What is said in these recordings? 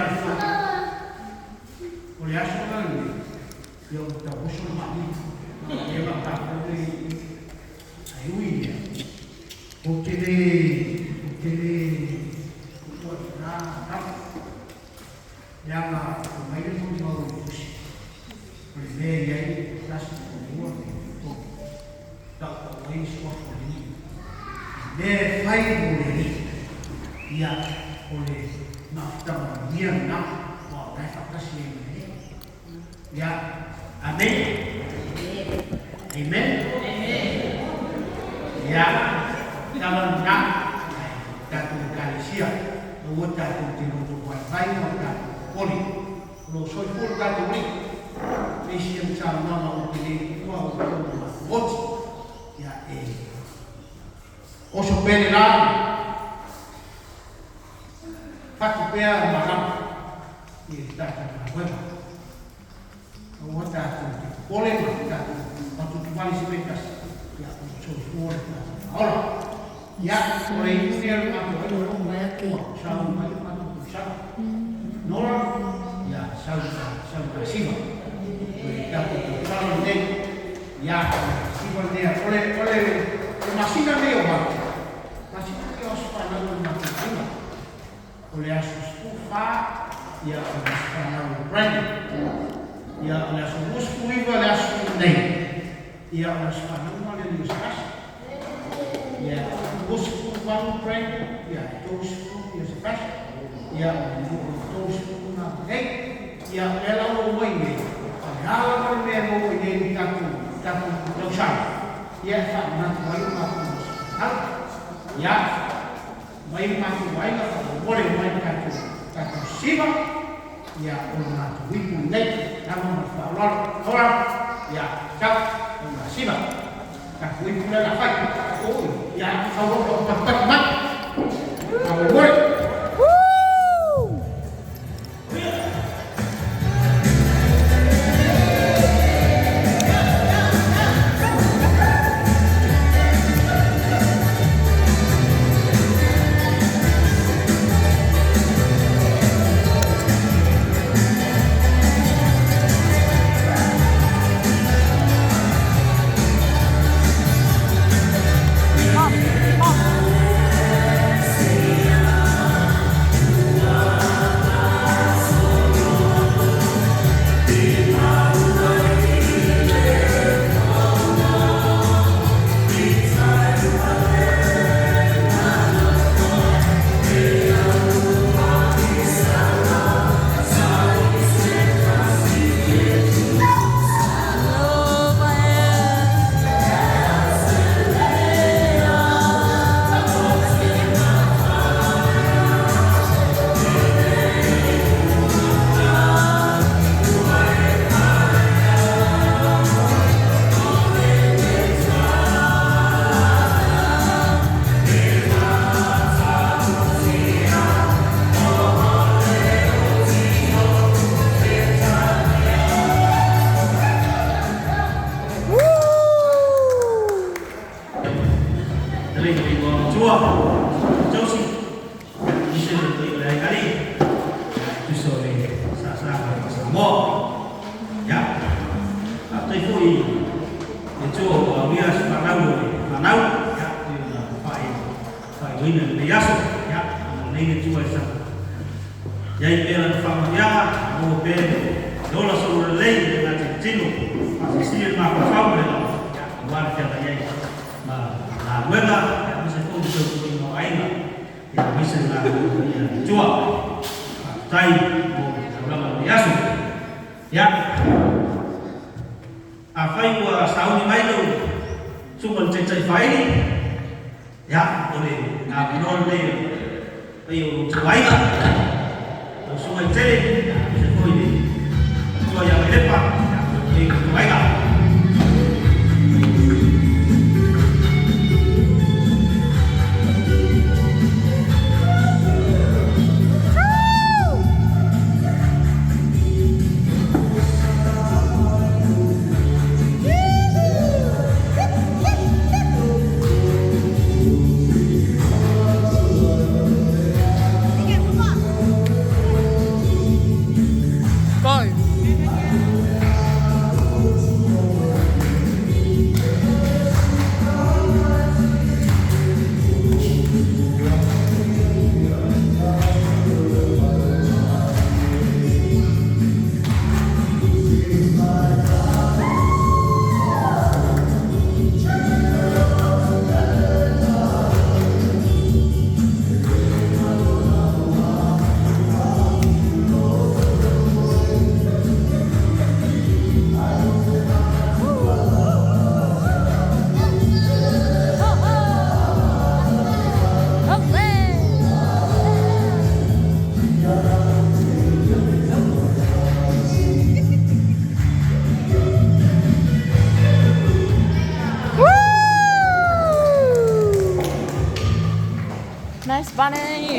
mea e fai, o le aso la lenei, ia ua tau oso le maaliga. Ia ma tatou le ae ui i lea, ou te le, ou te le tuua i lena tala, leaga e mai le molimau i le tusi, o le mea e i ai le tasi, lua, tolu, tautau ai le suafa o le Alii. O le mea e fai mo le Alii, ia, o le mafutaga manuia lena, aua o la e faatasi ai ma le Alii. Ia, amene. Amen. Ia, tala lena, ai, tatou Ekalesia, aua tatou te loto vaivai ma o tatou popole. O lo o soifua lo tatou Alii. Le isi ana saunoaga ou te le tuua outou ma matou oti. Ia, e oso pea le la, fatu pea malama i le tatou galuega. Aua tatou te popole ma tatou matuatumali se mea e tasi, ia, o lo o soifua le tatou Faaola. Ia, o le iuni a lo matou aiga, ua sauni mai le matou tausaga. Nora, ia, sau sau masina. O le tatou tausaga lenei, ia, o le siva lenei, o le masina lenei o Mati, masina lenei o aso fanau o le matou aiga. O le aso 14, ia, o le aso fanau o Brandon. Ia, o le aso 29 le aso nei. Ia, o le aso fanau ma le alii o Sebastian. Ia, 28 Brandon, ia, 30 ia Sebastian. Ia, o le 30 na nei. Ia, o lea la ua mai nei, o le a lava le mea e maua i nei i tatou tausaga, ia, e faamanatu ai o matou aso fanau. Ia, mai le matou aiga faamolemole mai le tatou siva, ia, o le matou ipu lenei, lava ma le faaaloalo. Ora, ia, tau, o le masina. Tatou ipu lea la fai. Ia, sau loa patupatu mai. Faamolemole. Mom, mom. Woo! Le tua Josie ise le le kali tu so le sa sa sa mo ya a tai foi le tua o mia se whanau le whanau ya tu na whai whai wina le yaso ya nei le tua sa ya i pera na whamaniaga mo pe le ola so le lei le ngā te tino a se siri le mawhawhau le la ya ua le whiata iai ma ngā luega ya ma se fō tau tui ngā ainga ya ma se ngā ia tua tai mo le taulanga o le aso ya a whai ua sauni mai lau sunga le taitai whaini ya o le ngā manoa nei ai o tuaiga o sunga i tele ya ma se fō i le tua ia mailepa ya o le tuaiga. Sige, baba.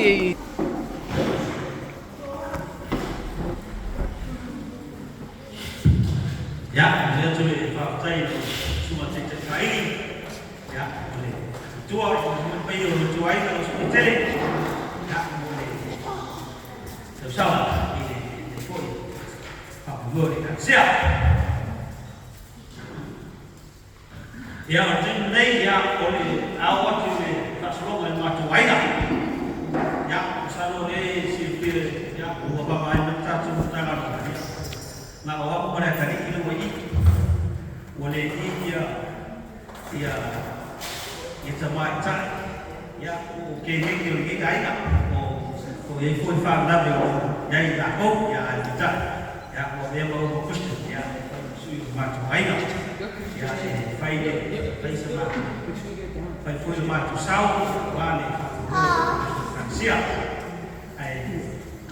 Hey. Ya, le atu le faafetai suma te te kaili. Ya, o le tua o le pai o le tua ai o le tele. Ya, o le tausaga i le le foi. Faapulua le kasia. Ia, o le taimi nei, ia, o le ao atu i le faasologa i le matou aiga. Ia, masalo o lea e silafia, ia, ua vaavaai mai le tatou Matagaluega, ia, na o au ma le atalii lea ua i i. Ua le i ia, ia, ia tamaitai, ia, po o keneke o lenei aiga, o, o i ai foi faalavelave o lo o i ai i latou, ia, ae peitai, ia, ua avea ma ou ma Christian, ia, e fai ma sui o le matou aiga. Ia, e fai le, fai sa matou, fai foi le matou sao, aua le faamoemoe o le Ekalesia. Ae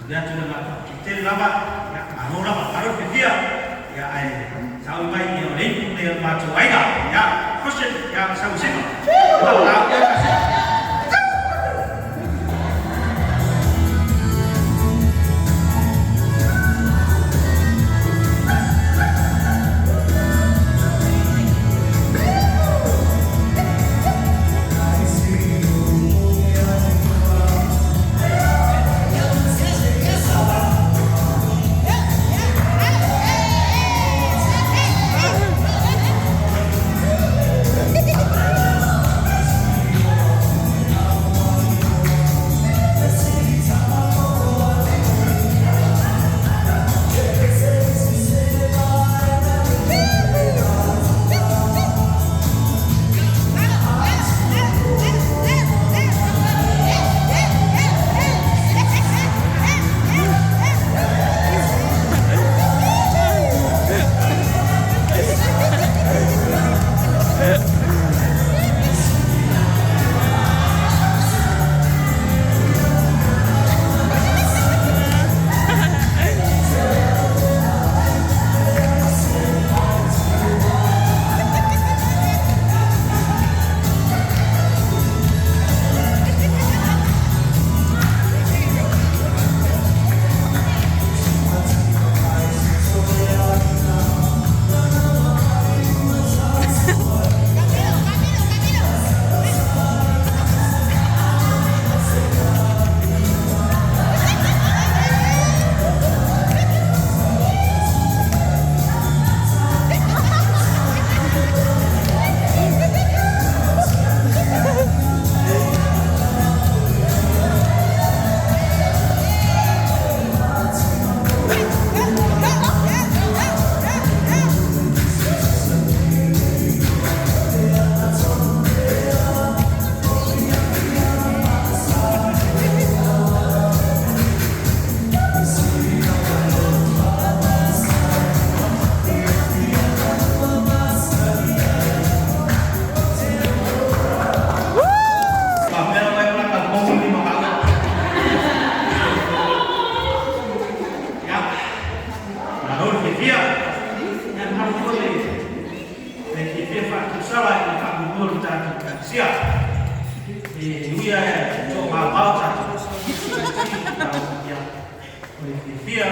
momoli atu le agaga faafetai tele lava, ia, malo lava, malo le fiafia, ia, ae saui mai, ia, o le ipu lenei o le matou aiga, ia, Christian, ia, sau i sima. Ia, ia, ia, Faapea lava e palaka mogi lima maua. Ia, malo le fiafia. Ia, mamalu foi le le fiafia faatausala i le faamoemoe o le tatou Ekalesia. E ui lava e toamaomao tatou, ia, o le fiafia,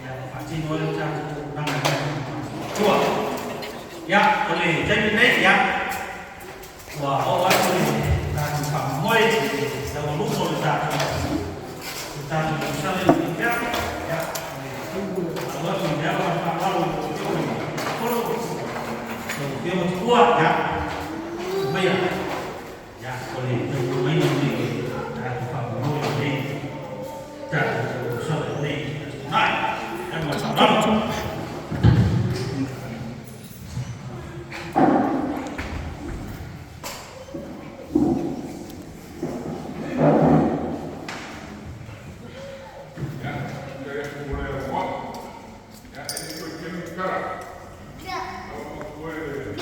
ia, e faatino ai le tatou auaunaga i le Atua. Ia, o le taimi lenei, ia, ua oo atu le tatou faamoemoe i le taualuga o le tatou tausaga i lenei afiafi. Ia, o le alo atu i le ava ma le faaaloalo i lau Afioga i le Taitaifono, lau Afioga Tupua, ia, maia, ia, o le taualugaina lenei o le tatou faamoemoe i lenei tatou tausaga i lenei Aso Toonai. Ia, ma le faaaloalo. Ia, faafetai atu mo le avanoa. Ia, e le toe tele ni tala. Lau atu foi le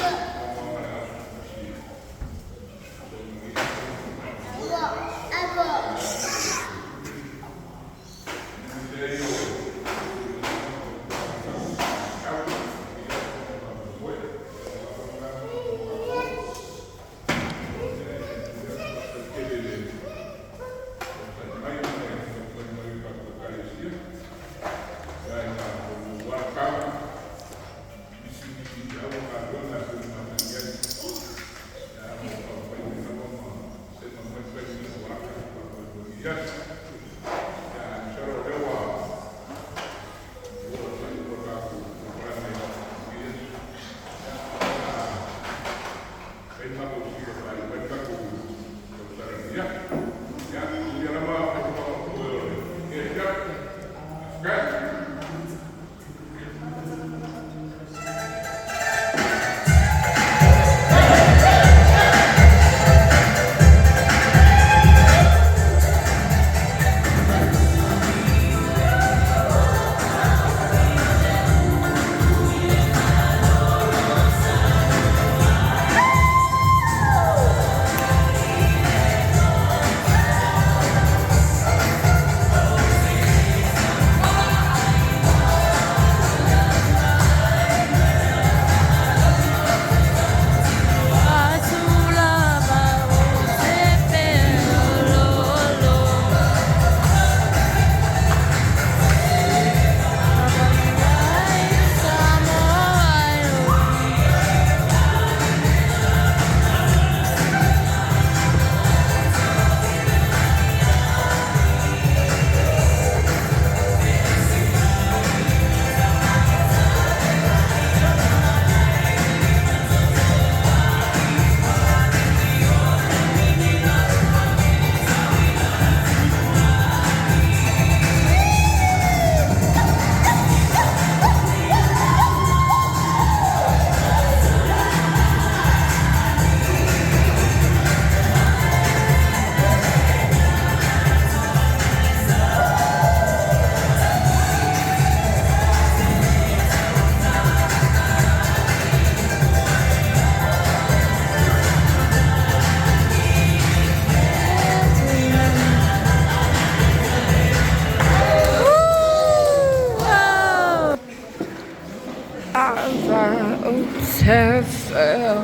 have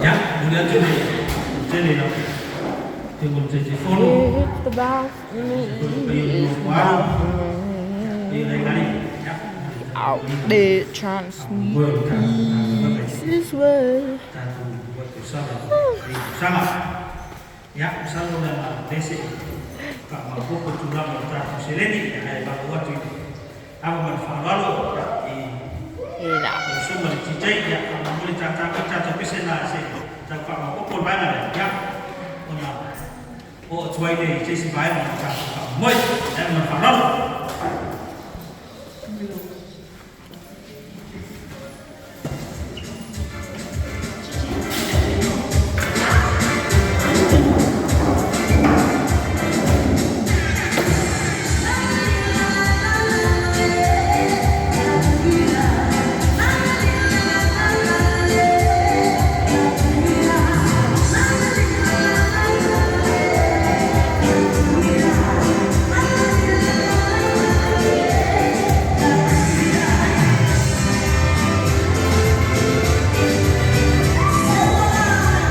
Ia, momoli atu le tele i lau Afioga i le Taitaifono, It's about aemaise foi le me. paia o le It's nofo alo, about ia, me. paia o le aiga Ia, momoli le Out tapuaiga there trying to sneak faamoemoe o le tatou Matagaluega i peeks le this way. tatou uluai tausaga i lenei tausaga. Ia, masalo leaga o lea se i faamaopoopo tulaga o le tatou seleni, ia, ae maua atu i le ava ma le faaaloalo, ia, i You know. lau Susuga i le TJ, ia, faamolemole tata mai tatou pese na se i tau faamaopoopo le vaega lea, ia, ona oo atu ai lea i se isi vaega o le tatou faamoemoe. Le ava ma le faaaloalo.